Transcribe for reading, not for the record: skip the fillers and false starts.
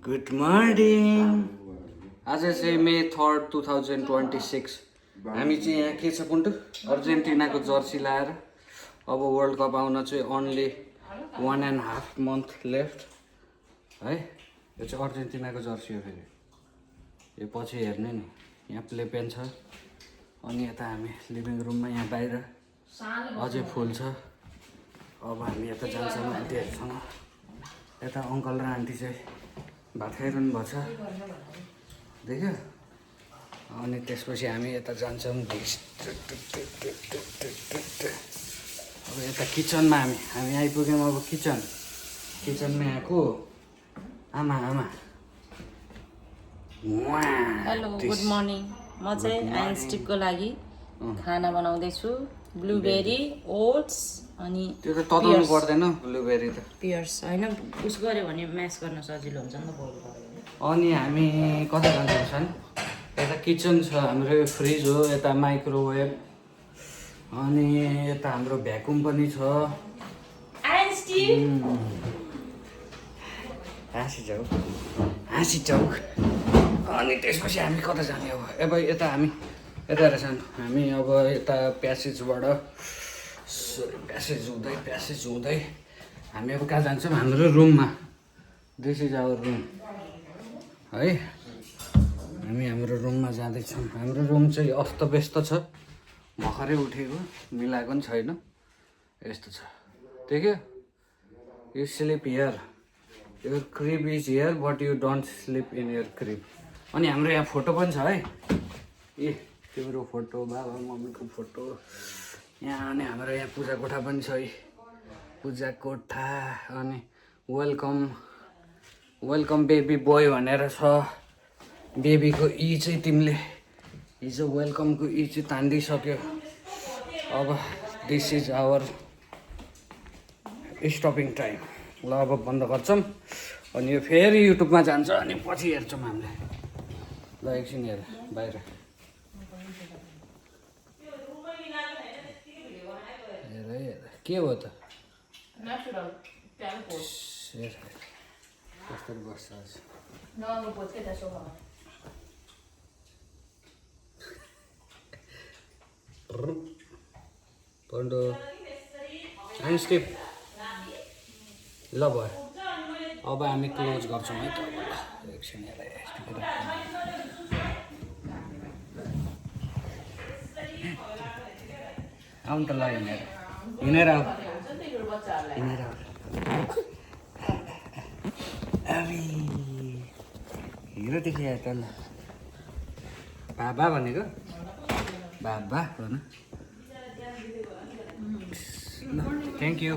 Good morning. आज चाहिँ मे 3, 2026। हामी चाहिँ यहाँ के छ पुन्टु अर्जेन्टिनाको जर्सी लाएर अब वर्ल्ड कप आउन चाहिँ ओन्ली 1.5 month लेफ्ट है। यो चाहिँ अर्जेन्टिनाको जर्सी हो। फेरि यो पछि हेर्ने नि, यहाँ प्ले पेन छ। अनि यता हामी लिभिङ रुममा, यहाँ बाहिर अझै फुल छ। अब हामी यता जान्छौँ आन्टीहरूसँग। यता अङ्कल र आन्टी चाहिँ भात खाइरहनु भएको छ, देख्यो। अनि त्यसपछि हामी यता जान्छौँ। अब यता किचनमा हामी आइपुग्यौँ। अब किचनमा यहाँको आमा हेलो, गुड मर्निङ। म चाहिँ आइन्स्टिकको लागि खाना बनाउँदैछु। ब्लुबेरी, ओट्स अनि त्यो त तताउनु पर्दैन ब्लुबेरी त। पियर्स होइन, उस गऱ्यो भने म्यास गर्न सजिलो हुन्छ नि त, बोइल गऱ्यो भने। अनि हामी कता जान्छौँ सन? यता किचन छ हाम्रो, यो फ्रिज हो, यता माइक्रोवेभ, अनि यता हाम्रो भ्याकुम पनि छ। हाँसी जाऊ। अनि त्यसपछि हामी कता जाने अब यता हामी यता रहेछन्। हामी अब यता प्यासेज हुँदै हामी अब कहाँ जान्छौँ? हाम्रो रुममा। दिस इज आवर रुम है। हामी हाम्रो रुममा जाँदैछौँ। हाम्रो रुम चाहिँ अस्तव्यस्त छ, भर्खरै उठेको, मिलाएको पनि छैन, यस्तो छ, देख्यो। You sleep here, your crib is here but you don't slip in your crib. अनि हाम्रो यहाँ फोटो पनि छ है। ए तिम्रो फोटो, बाबा मम्मीको फोटो यहाँ। अनि हाम्रो यहाँ पूजा कोठा पनि छ है, पूजा कोठा। अनि वेलकम बेबी बोय भनेर छ। बेबीको ई चाहिँ तिमीले हिजो वेलकमको ई चाहिँ तानिदिइसक्यो। अब this is our stopping time. ल अब बन्द गर्छौँ। अनि यो फेरि युट्युबमा जान्छ, अनि पछि हेर्छौँ हामीले। ल एकछिन हेर बाहिर हेर के हो त? कस्तो बस्छ आज? पन्डो आइन्स्टिप ल भयो। अब हामी क्लोज गर्छौँ है त। एकछिन हेर आउनु त ल, हिँडेर आऊ। अरे हिरो देखिया त। ल बाबा भनेको, बाबा भन। ल थ्याङ्क यू।